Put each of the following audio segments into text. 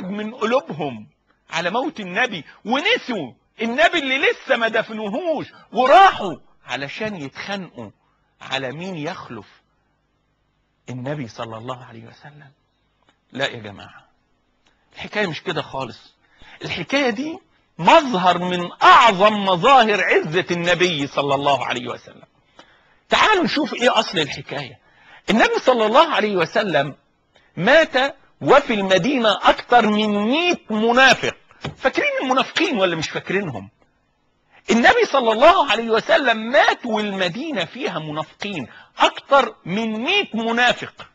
خرج من قلوبهم على موت النبي، ونسوا النبي اللي لسه ما دفنوهوش، وراحوا علشان يتخانقوا على مين يخلف النبي صلى الله عليه وسلم. لا يا جماعة، الحكاية مش كده خالص. الحكاية دي مظهر من أعظم مظاهر عزة النبي صلى الله عليه وسلم. تعالوا نشوف ايه أصل الحكاية. النبي صلى الله عليه وسلم مات وفي المدينة أكثر من 100 منافق. فاكرين المنافقين ولا مش فاكرينهم؟ النبي صلى الله عليه وسلم مات والمدينة فيها منافقين أكثر من 100 منافق.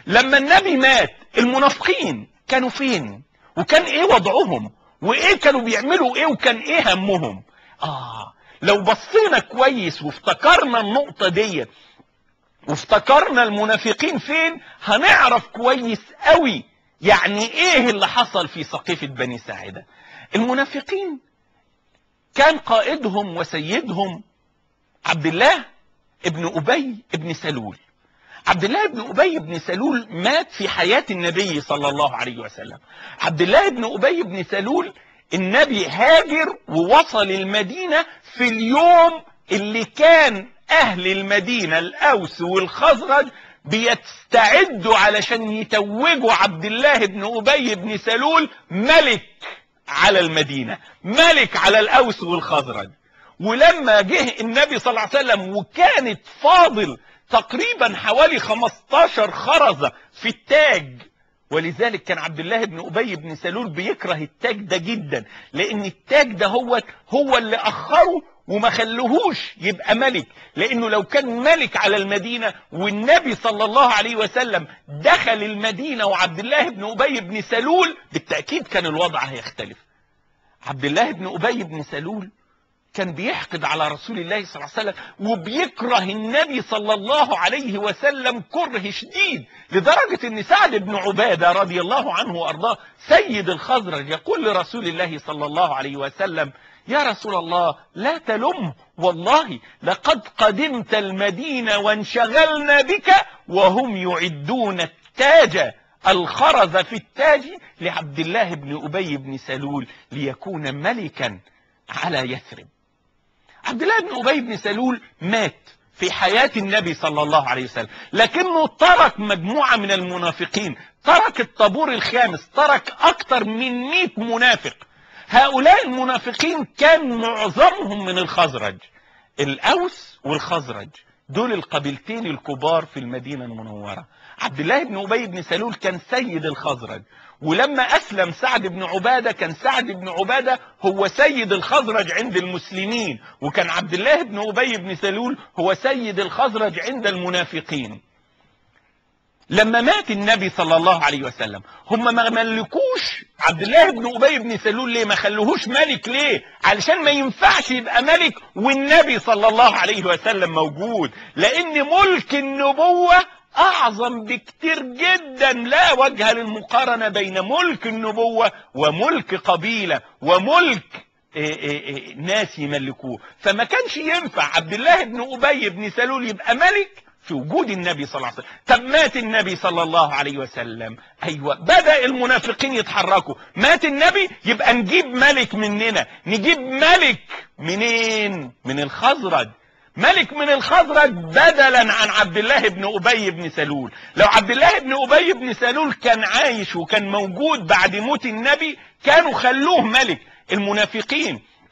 لما النبي مات المنافقين كانوا فين؟ وكان ايه وضعهم؟ وايه كانوا بيعملوا ايه؟ وكان ايه همهم؟ لو بصينا كويس وافتكرنا النقطة دي وافتكرنا المنافقين فين، هنعرف كويس قوي يعني ايه اللي حصل في سقيفة بني ساعدة. المنافقين كان قائدهم وسيدهم عبد الله ابن أبي ابن سلول. عبد الله ابن أبي ابن سلول مات في حياة النبي صلى الله عليه وسلم. عبد الله ابن أبي ابن سلول النبي هاجر ووصل المدينة في اليوم اللي كان أهل المدينة الأوس والخزرج بيستعدوا علشان يتوجوا عبد الله بن أبي بن سلول ملك على المدينة، ملك على الأوس والخزرج. ولما جه النبي صلى الله عليه وسلم وكانت فاضل تقريبا حوالي 15 خرزة في التاج، ولذلك كان عبد الله بن أبي بن سلول بيكره التاج ده جدا، لأن التاج ده هو اللي أخره وما خلوهوش يبقى ملك، لأنه لو كان ملك على المدينة والنبي صلى الله عليه وسلم دخل المدينة وعبد الله بن أبي بن سلول بالتأكيد كان الوضع هيختلف. عبد الله بن أبي بن سلول كان بيحقد على رسول الله صلى الله عليه وسلم وبيكره النبي صلى الله عليه وسلم كره شديد، لدرجة ان سعد بن عبادة رضي الله عنه وارضاه سيد الخزرج يقول لرسول الله صلى الله عليه وسلم: يا رسول الله لا تلمه، والله لقد قدمت المدينة وانشغلنا بك وهم يعدون التاج، الخرز في التاج لعبد الله بن أبي بن سلول ليكون ملكا على يثرب. عبد الله بن أبي بن سلول مات في حياة النبي صلى الله عليه وسلم، لكنه ترك مجموعة من المنافقين، ترك الطابور الخامس، ترك أكثر من 100 منافق. هؤلاء المنافقين كان معظمهم من الخزرج، الأوس والخزرج، دول القبيلتين الكبار في المدينة المنورة. عبد الله بن أبي بن سلول كان سيد الخزرج، ولما أسلم سعد بن عبادة كان سعد بن عبادة هو سيد الخزرج عند المسلمين، وكان عبد الله بن أبي بن سلول هو سيد الخزرج عند المنافقين. لما مات النبي صلى الله عليه وسلم هم ما ملكوش عبد الله بن أبي بن سلول. ليه ما خلوهوش ملك؟ ليه؟ علشان ما ينفعش يبقى ملك والنبي صلى الله عليه وسلم موجود، لأن ملك النبوة أعظم بكتير جدا، لا وجه للمقارنة بين ملك النبوة وملك قبيلة وملك ناس يملكوه. فما كانش ينفع عبد الله بن أبي بن سلول يبقى ملك في وجود النبي صلى الله عليه وسلم. طب مات النبي صلى الله عليه وسلم، أيوة بدأ المنافقين يتحركوا. مات النبي يبقى نجيب ملك مننا، نجيب ملك منين؟ من الخزرج، ملك من الخزرج بدلا عن عبد الله بن أبي بن سلول. لو عبد الله بن أبي بن سلول كان عايش وكان موجود بعد موت النبي كانوا خلوه ملك.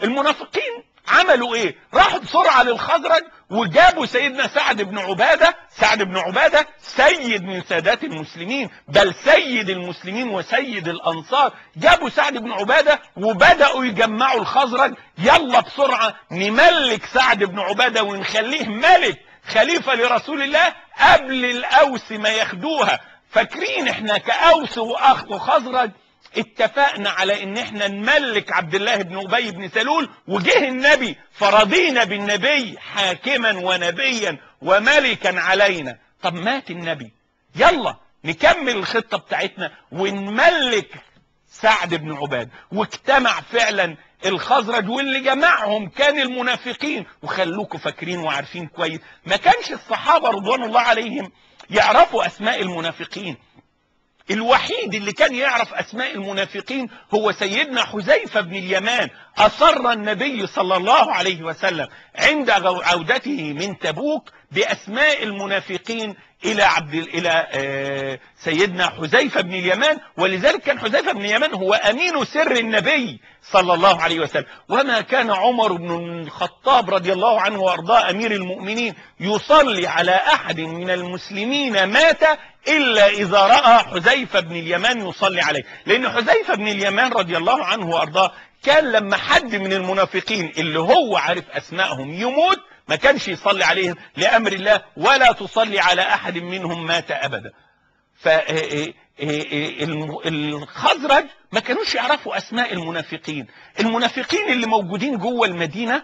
المنافقين عملوا ايه؟ راحوا بسرعة للخزرج وجابوا سيدنا سعد بن عبادة. سعد بن عبادة سيد من سادات المسلمين، بل سيد المسلمين وسيد الأنصار. جابوا سعد بن عبادة وبدأوا يجمعوا الخزرج، يلا بسرعة نملك سعد بن عبادة ونخليه ملك خليفة لرسول الله قبل الأوس ما ياخدوها. فاكرين احنا كأوس وخزرج اتفقنا على ان احنا نملك عبد الله بن أبي بن سلول، وجه النبي فرضينا بالنبي حاكما ونبيا وملكا علينا. طب مات النبي، يلا نكمل الخطة بتاعتنا ونملك سعد بن عبادة. واجتمع فعلا الخزرج واللي جمعهم كان المنافقين. وخلوكم فاكرين وعارفين كويس ما كانش الصحابة رضوان الله عليهم يعرفوا اسماء المنافقين. الوحيد اللي كان يعرف أسماء المنافقين هو سيدنا حذيفة بن اليمان. أصر النبي صلى الله عليه وسلم عند عودته من تبوك بأسماء المنافقين إلى سيدنا حذيفة بن اليمان، ولذلك كان حذيفة بن اليمان هو أمين سر النبي صلى الله عليه وسلم. وما كان عمر بن الخطاب رضي الله عنه وأرضاه أمير المؤمنين يصلي على أحد من المسلمين مات إلا إذا رأى حذيفة بن اليمان يصلي عليه، لأن حذيفة بن اليمان رضي الله عنه وأرضاه كان لما حد من المنافقين اللي هو عارف أسمائهم يموت ما كانش يصلي عليهم لأمر الله، ولا تصلي على أحد منهم مات أبدا. فالخزرج ما كانوش يعرفوا أسماء المنافقين. المنافقين اللي موجودين جوه المدينة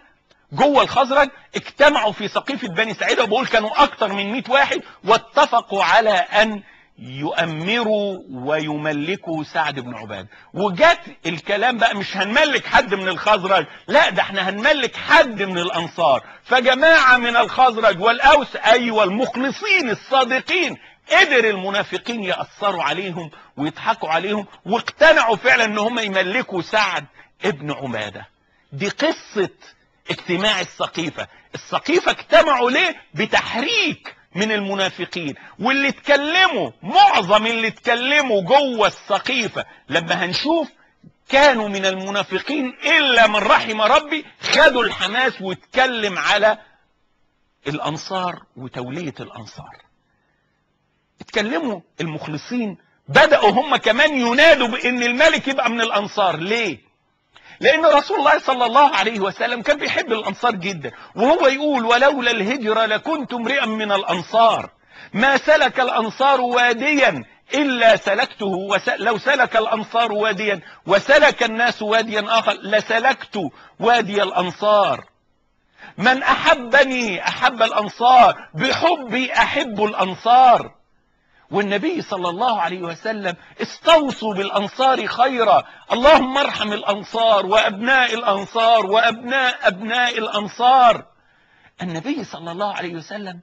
جوه الخزرج اجتمعوا في سقيفة بني ساعدة، وبقول كانوا أكتر من 100 واحد، واتفقوا على أن يؤمروا ويملكوا سعد بن عبادة. وجت الكلام بقى مش هنملك حد من الخزرج، لا ده احنا هنملك حد من الأنصار. فجماعة من الخزرج والأوس، أيوة المخلصين الصادقين، قدر المنافقين يأثروا عليهم ويضحكوا عليهم، واقتنعوا فعلا ان هم يملكوا سعد ابن عبادة. دي قصة اجتماع السقيفة. السقيفة اجتمعوا ليه؟ بتحريك من المنافقين، واللي اتكلموا، معظم اللي اتكلموا جوه السقيفة لما هنشوف كانوا من المنافقين إلا من رحم ربي، خدوا الحماس واتكلم على الأنصار وتولية الأنصار. اتكلموا المخلصين، بدأوا هم كمان ينادوا بأن الملك يبقى من الأنصار. ليه؟ لأن رسول الله صلى الله عليه وسلم كان بيحب الأنصار جدا، وهو يقول ولولا الهجرة لكنت امرئا من الأنصار، ما سلك الأنصار واديا إلا سلكته، لو سلك الأنصار واديا وسلك الناس واديا آخر لسلكت وادي الأنصار. من أحبني أحب الأنصار، بحبي أحب الأنصار. والنبي صلى الله عليه وسلم استوصوا بالأنصار خيرا، اللهم ارحم الأنصار وأبناء الأنصار وأبناء أبناء الأنصار. النبي صلى الله عليه وسلم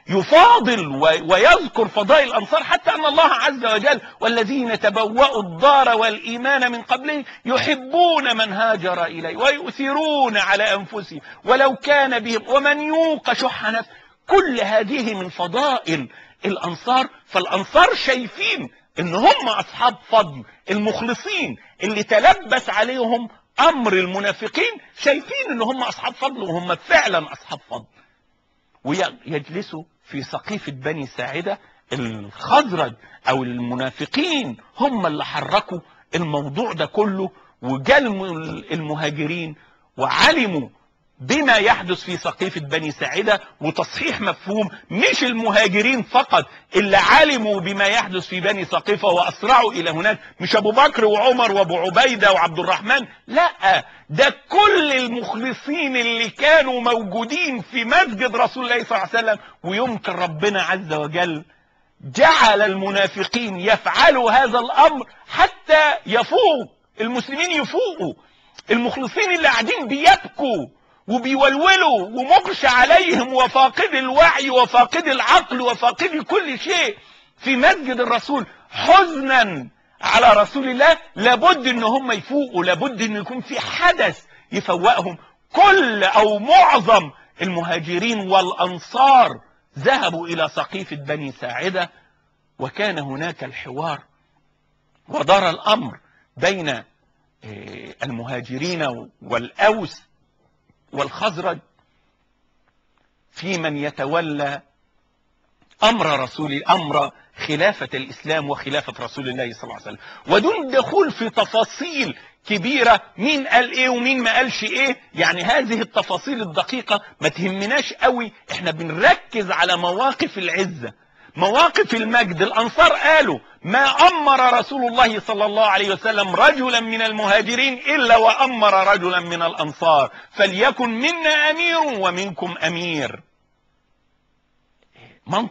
يفاضل ويذكر فضائل الأنصار، حتى أن الله عز وجل والذين تبوأوا الدار والإيمان من قبلهم يحبون من هاجر إليه ويؤثرون على أنفسهم ولو كان بهم ومن يوق شح نفسه. كل هذه من فضائل الأنصار. فالأنصار شايفين إن هم أصحاب فضل، المخلصين اللي تلبس عليهم أمر المنافقين شايفين إن هم أصحاب فضل، وهم فعلا أصحاب فضل. ويجلسوا في سقيفة بني ساعدة. الخزرج أو المنافقين هم اللي حركوا الموضوع ده كله، وجال المهاجرين وعلموا بما يحدث في سقيفة بني ساعدة. وتصحيح مفهوم، مش المهاجرين فقط اللي علموا بما يحدث في بني سقيفة وأسرعوا إلى هناك، مش أبو بكر وعمر وأبو عبيدة وعبد الرحمن، لا ده كل المخلصين اللي كانوا موجودين في مسجد رسول الله صلى الله عليه وسلم. ويمكن ربنا عز وجل جعل المنافقين يفعلوا هذا الأمر حتى يفوق المسلمين، يفوقوا المخلصين اللي قاعدين بيبكوا وبيولولوا ومغشى عليهم وفاقد الوعي وفاقد العقل وفاقد كل شيء في مسجد الرسول حزنا على رسول الله. لابد ان هم يفوقوا، لابد ان يكون في حدث يفوقهم. كل او معظم المهاجرين والانصار ذهبوا الى سقيفة بني ساعدة، وكان هناك الحوار ودار الامر بين المهاجرين والاوس والخزرج في من يتولى امر خلافة الاسلام وخلافة رسول الله صلى الله عليه وسلم. ودون دخول في تفاصيل كبيرة، مين قال ايه ومين ما قالش ايه، يعني هذه التفاصيل الدقيقة ما تهمناش قوي. احنا بنركز على مواقف العزة، مواقف المجد. الانصار قالوا ما امر رسول الله صلى الله عليه وسلم رجلا من المهاجرين الا وامر رجلا من الانصار، فليكن منا امير ومنكم امير.